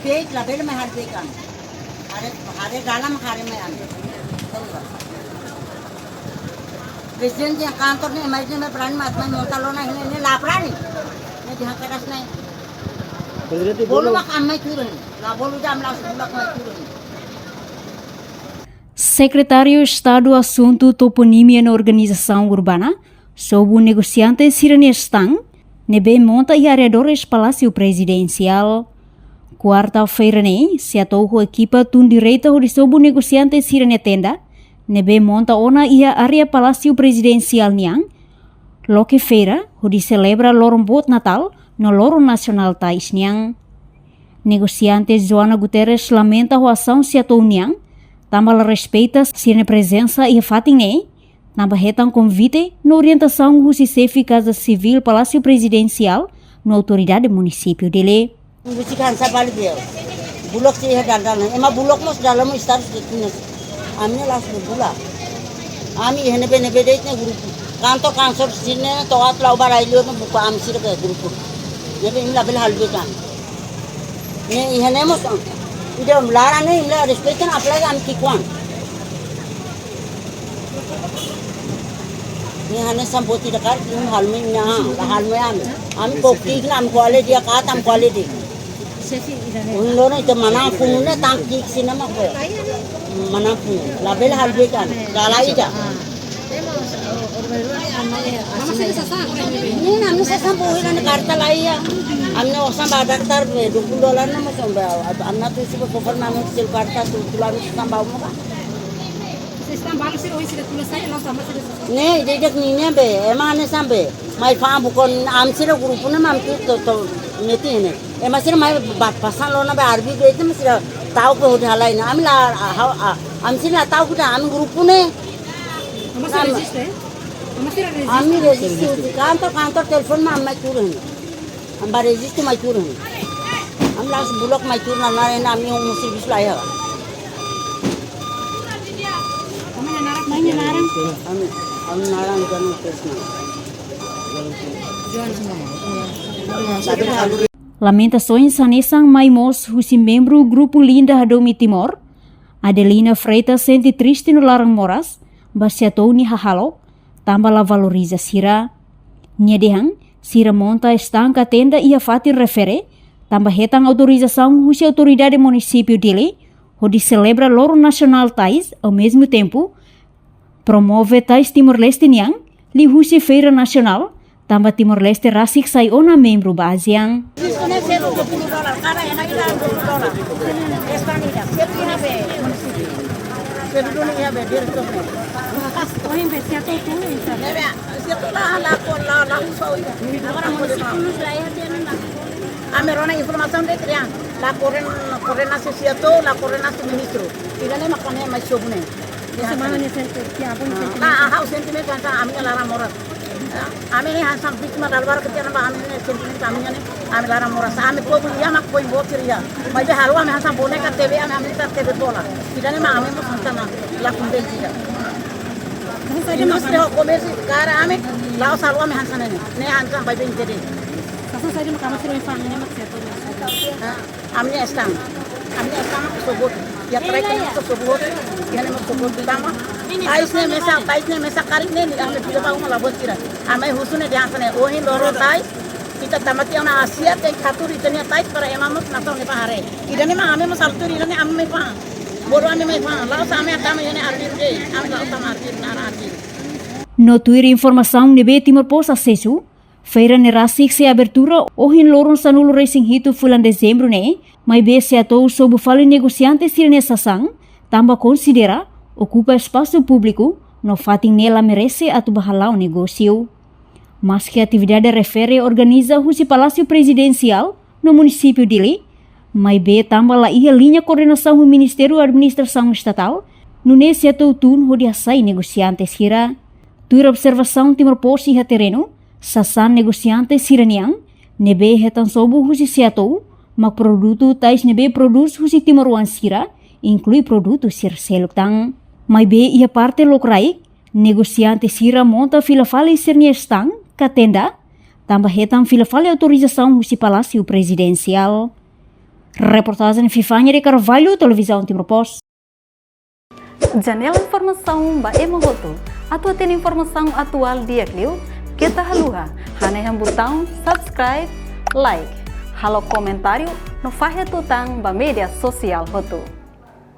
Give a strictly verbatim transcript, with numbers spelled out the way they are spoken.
Peit labele mai harus ikan. Haree, haree dalam, haree mai an. Prezidente nia kantor ne'e, mai ne'e mai berani mak mai monta lona iha ne'e, ne'e la berani. Ne'e dehan keras ne'e. Prezidente bolu, bolu mak ami mai tuur. La bolu dehan ami langsung bulak mai tuur. Sekretáriu Estadu Asuntu Toponímia no Organizasaun Urbana, sobu negosiante sira-nia están, ne'ebé monta iha arredores Palásiu Prezidensiál. Kuarta-feira ne'e, SEATOU ho ekipa tun direta hodi sobu negosiante sira-nia tenda, ne'ebé monta ona iha área Palásiu Prezidensiál nian, loke feira, hodi selebra loron boot Natál, no loron nasionál Tais nian. Negosiante Joana Guterres lamenta ho asaun SEATOU nian, tanba la respeita sira-nia prezensa iha fatin ne'e, tanba hetan konvite no orientasaun husi xefe Kaza Sivíl Palásiu Prezidensiál no autoridade munisípiu Dili. Busik hanesan balik dia. Bulak sira iha dalan. Ema bulak mós dalan mós estar sekinas. Ami ne'e langsung bulak. Ami iha ne'ebé-ne'ebé de'it ne'e grupu. Kantor-kantor sira-ne'e to'o atu la'o ba rai-liur ne'e buka ami sira ke grupu. Ne'ebé imi labele halo buat ami. Ne'e iha ne'e mós. Ida laran ne'e imi la respeita, apalagi ami ki'ikoan. Ne'e hanesan buat ida karik, imi halo mai ne'e, la halo mai ami. Ami kok ki'ik ne'e ami ko'alia di'ak, ata ami ko'alia di'ak. Ohin loron ita manán funu ne'e tan ki'ik sira-ne'e mak ko'alia. Manán funu. Labele halo buat ami. Dala ida. Ne'e ami sasán buat ne'e karta la iha. Ami ne'e osan ba daftar be dua puluh dolar ne'e mós ba. Ami ne'e tuir sira ba kofar ami sel karta tu tulan sasán ba uma ka. Ne'e, ida-idak ninia be, ema hanesan be. Mai fa'an buka ami sira grupu ne'e mak ami tuir to'o, to'o metin ne'e. Ema sira mai ba pasan lona be arbi be ita ami sira ta'uk be hodi halai ne'e. Ami la, ah, ah, ah, ami sira la ta'uk ida, ami grupu ne'e. Ami sira rejista, eh? Ami sira rejista. Ami rejista, kantor, kantor telefone mak ami mai tuur. Ami ba rejistu mai tuur. Ami langsung bulak mai tuur, na, na, na, ami hotu servisu la iha. Ami, ami naran Joana Kresna. Lamentasoens hanesan mai mós husi membru grupu Linda Hadomi Timor, Adelina Freitas sente triste no laran moras, ba SEATOU nia hahalok, tanba la valoriza sira. Nia dehan, sira monta están ka tenda iha fatin refere, tanba hetan autorizasaun husi autoridade munisípiu Dili, hodi selebra loron nasionál Tais, ao mesmo tempo, promove Tais Timor-Leste nian, liuhusi feira nasionál, tanba Timor-Leste rasik sai ona membru ba ASEAN. Isto ne'e seratus dua puluh dolar, kada ema ida dua puluh dolar. Esta ni ya, siap ni be. Siap dulu ni ya be, biar itu be. Ohin be SEATOU tu, ini. Ne'ebé, SEATOU la, la, la, la, uso ida. Agora munisípiu nos la iha dia ni. Ami rona informasaun de'it ida. La koordena, koordena husi SEATOU, la koordena husi ministru. Ida-ne'e mak ami mai sobu ne'e. Semana ni sente, ki apa ni sente? Ah, ah, ha'u sentimentu hanesan ami-nia laran moras. Ya, ami ne'e hanesan vítima dala barak ketiana ba ami-nia sentimentu ami-nia ne'e, ami laran moras. Ami povu iha mak poin botir iha. Maibé halo ami hanesan boneka T V, ami, ami hanesan T V bola. Ida-ne'e mak ami mós hanesan la kontente ida. Indústria ho komérsiu karik ami, la'ós halo ami hanesan ne'e. Ne'e hanesan baibain tede. Kaso saja mak ami sira faham ne'e mak SEATOU. Ha? Ami-nia están. Ami-nia están mak sobu hotu. Ya, traik ne'e mak sobu hotu. Ya, ne'e mak sobu hotu tanba Tais ne'e mesak, Tais ne'e mesak karik ne'e, ami fila ba uma la buat sira. Ami husu ne'e dehan hanesan ne'e, ohin loron Tais, ita tama tiha ona Asia, tenke hatuur ita-nia Tais para ema mós nasaun ne'ebá haree. Ida-ne'e mak ami mós hatuur, ida-ne'e ami mai fa'an. Bolu ami mai fa'an, la'ós ami tama iha ne'e arbiru de'it, ami la'ós tama arbiru, nara arbiru. No tuir informasaun ne'ebé Timor Post asesu, feira ne'e rasik sei abertura ohin loron sanulu-resin-hitu fulan Dezembru ne'e, maibé SEATOU sobu fali negosiante sira-nia sasán, tanba konsidera okupa espasu públiku, no fatin ne'e la merese atu ba hala'o negósiu. Maske atividade refere organiza husi Palásiu Prezidensiál no munisípiu Dili, maibé tanba la iha liña koordenasaun ho Ministériu Administrasaun Estatál, nune'e SEATOU tun hodi hasai negosiante sira. Tuir observasaun Timor Post iha terrenu, sasán negosiante sira-nian, ne'ebé hetan sobu husi SEATOU, mak produtu Tais ne'ebé prodús husi timoroan sira, inklui produtu sira seluk tan. Maibé iha parte lokraik, negosiante sira monta fila fali sira-nia están ka tenda, tanba hetan fila fali autorizasaun husi Palásiu Prezidensiál. Reportajen Vivania de Carvalho, Televizaun Timor Post. Janela informasaun ba ema hotu. Atu hatene informasaun atuál di'ak liu, keta haluha hanehan butaun subscribe, like, halo komentáriu no fahe tutan ba média sosiál hotu.